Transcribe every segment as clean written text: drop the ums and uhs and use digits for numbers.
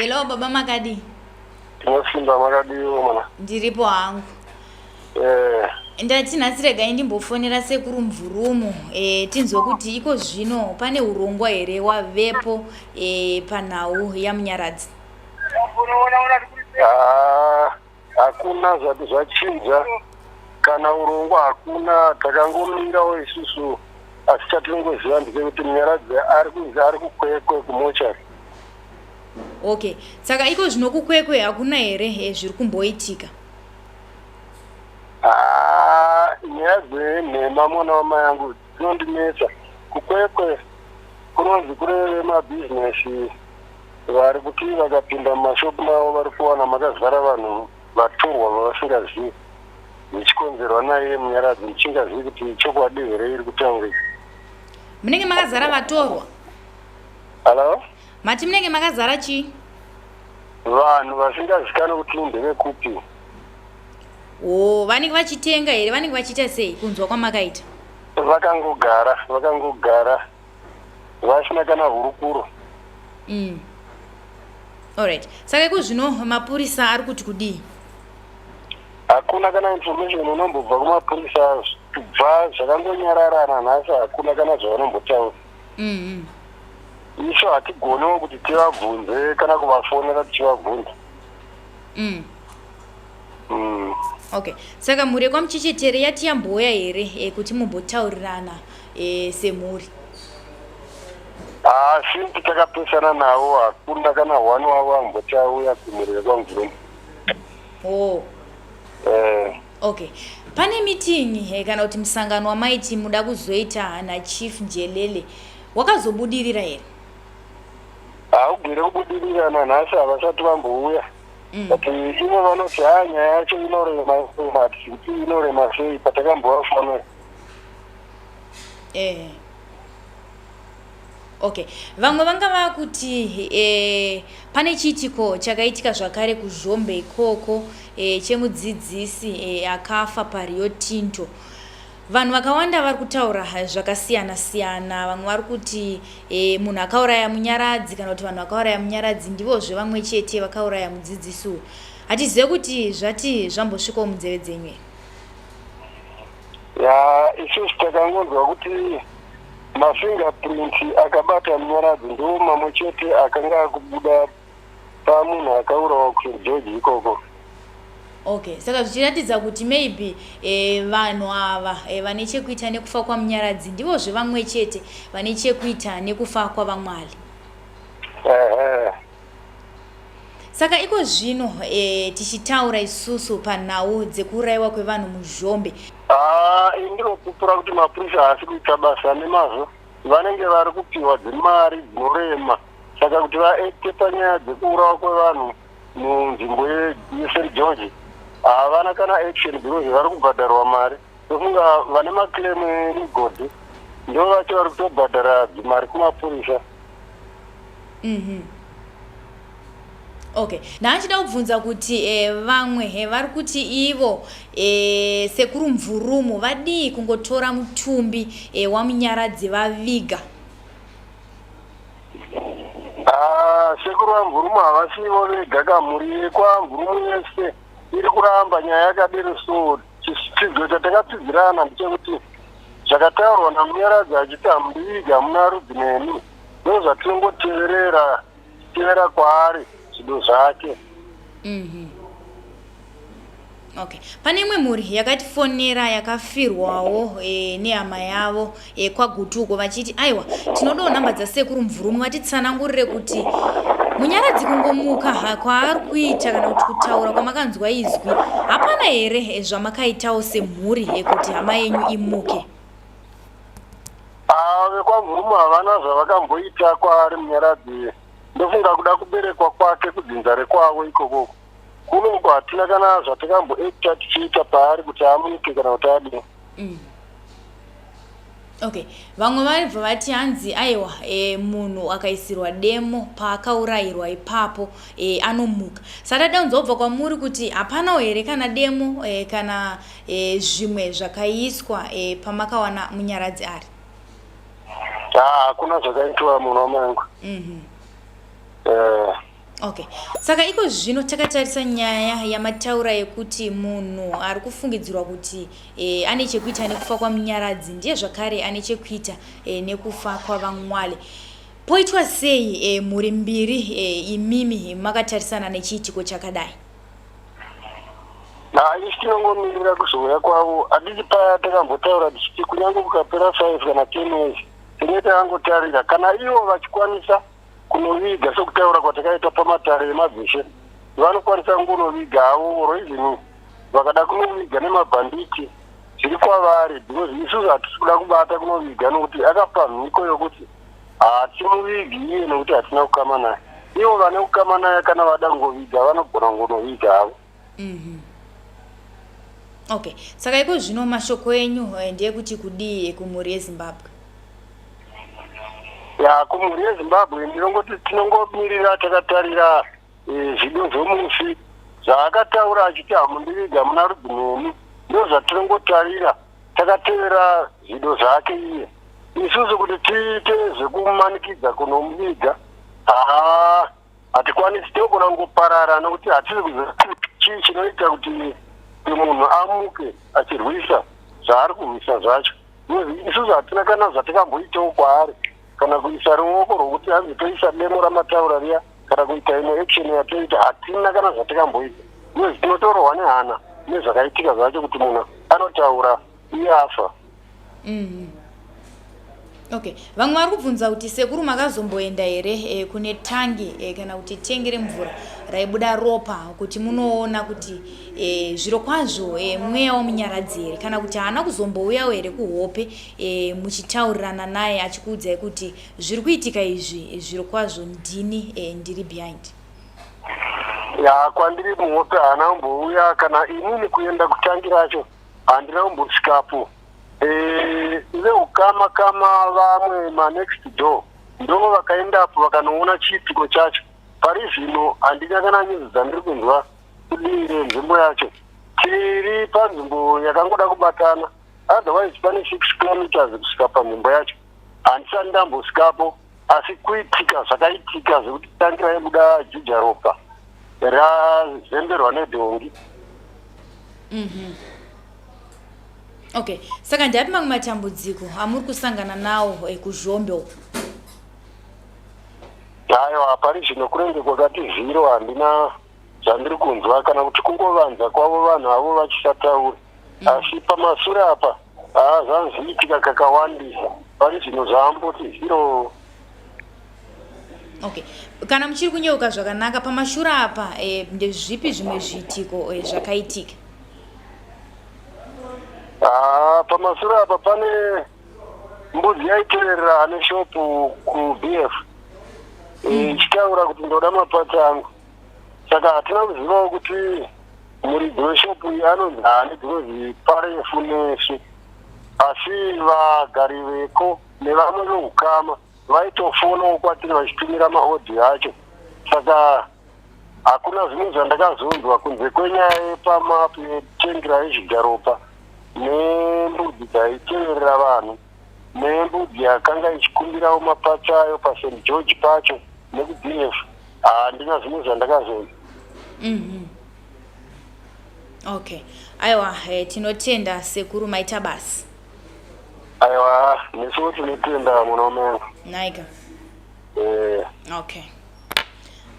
Hello baba, makadii? Tinosimba, makadiwo mwana? Ndiripo hangu. Ndati nhasi regai ndimbofonera sekuru Mvurumu, tinzwe kuti iko zvino pane urongwa here wavepo panhau yaMunyaradzi. Ah, hakuna zvati zvachinja, kana urongwa hakuna, takangomirawo isusu, asi chatinongoziva ndechekuti Munyaradzi ari kunzi ari kuKwekwe kumochari. Okay, saka iko zvino kuKwekwe hakuna here zviri kumboitika? Ah, nyaya dzenhema, mwana wamai angu, dzinondinetsa. KuKwekwe kunonzi kune vemabhizinesi vari kuti vakapinda mumashopu mavo vari kuwana makazara vanhu vatorwa vavasingazivi, zvichikonzerwa naiye Munyaradzi. Ndichingazivi kuti chokwadi here iri kutaurika. Munenge makazara vatorwa? Hallo? Mati munenge makazara chii? Vanhu vasingazikanwi kuti ndevekupi. O, vanenge vachitenga here, vanenge vachiita sei kunzwa kwamakaita? Vakangogara, vakangogara vasina kana hurukuro. Alright, saka iko zvino mapurisa ari kuti kudii? Hakuna kana information unombobva kumapurisa. Kubva zvakangonyararana nhasi, hakuna kana zvavanombotaura. Isu hatigoniwo kuti tivabvunze kana kuvafonera tichivabvunza. Okay, saka mhuri yekwaMuchechetere yati yambouya here kuti mumbotaurirana semhuri? Asi takapesana navo, hakuna kana one wavo amboti auya kumhuri yekwaMvurumu. Oh. Okay, pane meeting kana kuti musangano wamaiti muda kuzoita naChief Njelele, wakazobudirira here? Haugere kubudirira, nanhasi havasati vambouya. But ivo vanoti ha, nyaya yacho inorema, inorema. Hatisi kuti inorema sei patakambovafonera. Okay, vamwe vanga vakuti pane chiitiko chakaitika zvakare kuZhombe ikoko, chemudzidzisi akafa paRio Tinto. Vanhu vakawanda vari kutaura zvakasiyana siyana. Vamwe vari kuti munhu akauraya Munyaradzi, kana kuti vanhu vakauraya Munyaradzi ndivozve vamwe chete vakauraya mudzidzisi uyu. Hatizive kuti zvati zvambosvikawo munzeve dzenyu here? Ya, isusu takangonzwa kuti mafingerprint akabata Munyaradzi ndo mamwe chete akanga akubuda pamunhu akaurawa kuSt George ikoko. Okay, saka zvichiratidza kuti maybe vanhu ava vane chekuita nekufa kwaMunyaradzi ndivozve vamwe chete vane chekuita nekufa kwaVaMwali. Ehe. Saka iko zvino tichitaura isusu panhau dzekuurayiwa kwevanhu muZhombe, Haa, ini ndinopupura kuti mapurisa haasi kuita basa nemazvo. Vanenge vari kupiwa dzimari dzinorema, saka kuti vaacte panyaya dzekuurawa kwevanhu munzvimbo yeSt George havana kana action, because vari kubhadharwa mari. Ndofunga vane maclaim emigodhi ndo vacho vari kutobhadhara dzimari kumapurisa. Okay, ndaachida kubvunza kuti vamwe vari kuti ivo sekuru Mvurumu vadii kungotora mutumbi waMunyaradzi vaviga? Ah, sekuru vaMvurumu havasivo vega, kamhuri yekwaMvurumu yese iri kuramba nyaya yakadero. So chitsidzo chatakatsidzirana ndechekuti zvakataurwa naMunyaradzi achiti hamudivigi, hamuna rudzi neni, ndo zvatinongoteverera, tevera kwaari zvido zvake. Okay, pane imwe mhuri yakatifonera yakafirwawo nehama yavo kwaGutu uko, vachiti aiwa, tinodawo nhamba dzasekuru Mvurumu vatitsanangurire kuti Munyaradzi kungomuka kwaari kuita kana kuti kutaura kwamakanzwa izwi, hapana here zvamakaitawo semhuri kuti hama yenyu imuke? Ah, vekwaMvurumu havana zvavakamboita kwaari Munyaradzi. Ndofunga kuda kuberekwa kwake kudzinza rekwavo ikokoko. Kunoko hatina kana zvatakamboacta tichiita paari kuti amuke kana kuti adii. Okay, vamwe vaibva vati hanzi aiwa, munhu akaisirwa demo paakaurayirwa ipapo anomuka. Saka tada kunzwa kwamuri kuti hapanawo here kana demo kana zvimwe zvakaiswa pamakawana Munyaradzi ari? Ah, hakuna zvakaitwa, munhu wamangu. Okay, saka iko zvino takatarisa nyaya yamataura yekuti munhu ari kufungidzirwa kuti e, ane chekuita nekufa kwaMunyaradzi ndiye zvakare ane chekuita e, nekufa kwaVaNgwale. Poitwa sei e, mhuri mbiri e, imimi makatarisana nechiitiko chakadai? Isu tinongomirira kuzouya kwavo. Hatiti paya takambotaura tichiti kunyange kukapera 5 kana 10 years tinenge takangotarira kana ivo vachikwanisa kunoviga sokutaura kwatakaita pamatare emadzishe vanokwanisa kungonoviga havo or even vakada kunoviga nemabhanditi zviri kwavari because isusu hatisi kuda kubata kunoviga nokuti akapa mhiko yokuti hatimuvigi iye nokuti hatina kukama naye. Ivo vane kukama naye kana vada kungoviga vanogona kungonoviga havo. Okay, saka iko zvino mashoko enyu ndeyekuti kudii kumhuri yeZimbabwe? Ya, kumhuri yeZimbabwe ndinongoti tinongomirira takatarira zvido zvomufi zvaakataura achiti hamundiviga hamuna rudzi neni, ndozvatinongotarira takatevera zvido zvake iye. Isusu kuti tiite zvekumanikidza kunomuviga haa hatikwanisi, tinogona kungoparara nokuti hatisi kuziva chii chinoita kuti munhu amuke achirwisa zvaari kurwisa zvacho. Isusu hatina kana zvatikamboitawo kwaari kana kuisa ruoko rwokuti hanzi toisa demo ramataura riya kana kuita imwe action yatoita, hatina kana zvatikamboita. Tinotorohwa nehana nezvakaitika zvacho kuti munhu anotaura iye afa. Okay, vamwe vari kubvunza kuti sekuru makazomboenda here kune tangi kana kuti tengi remvura raibuda ropa kuti munoona kuti zviro kwazvo mweya waMunyaradzi here, kana kuti haana kuzombouyawo here kuhope muchitaurirana naye achikuudzai kuti zviri kuitika izvi zviro kwazvo ndini ndiri behind? Ya, kwandiri muhope haana kumbouya, kana inini kuenda kutangi racho handina kumbosvikapo. Veukama kama vamwe manext door ndo vakaendapo vakanoona chiitiko chacho. Pari zvino handina kana nyuzi dzandiri kunzwa kudii renzvimbo yacho. Tiri panzvimbo yakangoda kubatana, otherwise pane 6 kilometers kusvika panzvimbo yacho. Handisati ndambosvikapo, asi kuitika zvakaitika zvekuti tangi raibuda juja ropa razemberwa nedhongi. Okay, saka ndapi mamwe matambudziko amuri kusangana nawo kuZhombe uku? Aiwa, pari zvino kunenge kwakati zero, handina zvandiri kunzwa kana kuti kungovanza kwavo vanhu avo vachisataura. Asi pamasure apa haa zvanziitika kakawandisa, pari zvino zvaamboti zero. Okay, kana muchiri kunyeuka zvakanaka pamashure apa ndezvipi zvimwe zviitiko zvakaitika? Haa, pamasure apa pane mbudzi yaiteverera ane shopu kuBF ichitaura kuti ndoda mapatsi angu, saka hatina kuzivawo kuti muridzi weshopu iyi anonzi haani because parefu nesu, asi vagari veko nevamwe veukama vaitofonawo kwatiri vachitumira maaudio acho. Saka hakuna zvimwe zvandakazonzwa kunze kwenyaya yepamapu yetengi raizvigaropa nembudzi dzaiteverera vanhu nembudzi yakanga ichikumbirawo mapatsi ayo paSt George pacho nekuBF. Handina zvimwe zvandakazonzwa. Okay, aiwa, tinotenda sekuru, maita basa. Aiwa, nesuwo tinotenda munomenga. Naika. Eh. Okay,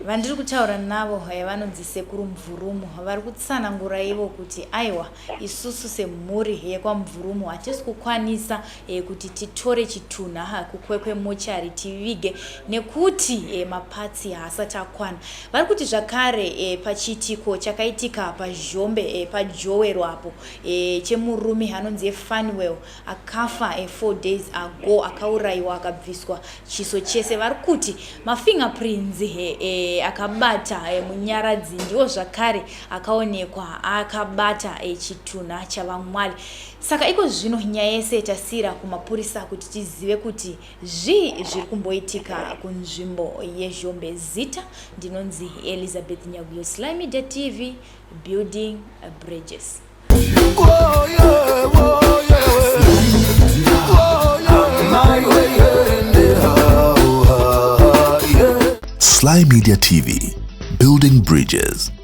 vandiri kutaura navo vanonzi Sekuru Mvurumo. Vari kutsanangura ivo kuti aiwa, isusu semhuri yekwaMvurumo hatisi kukwanisa kuti titore chitunha kuKwekwe mochari tivige nekuti mapatsi haasati akwana. Vari kuti zvakare pachiitiko chakaitika paZhombe pajowero apo chemurume anonzi Efanuel akafa 4 days ago, akaurayiwa akabviswa chiso chese, vari kuti mafingerprints akabata Munyaradzi ndiwo zvakare akaonekwa akabata chitunha chaVaMwali. Saka iko zvino nyaya yese tasiyira kumapurisa kuti tizive kuti zvii zviri kumboitika kunzvimbo yeZhombe. Zita ndinonzi Elizabeth Nyaguyo, Sly Media TV, building bridges. Oh, yeah, oh, yeah. Oh, yeah. My way, yeah. Sly Media TV. Building bridges.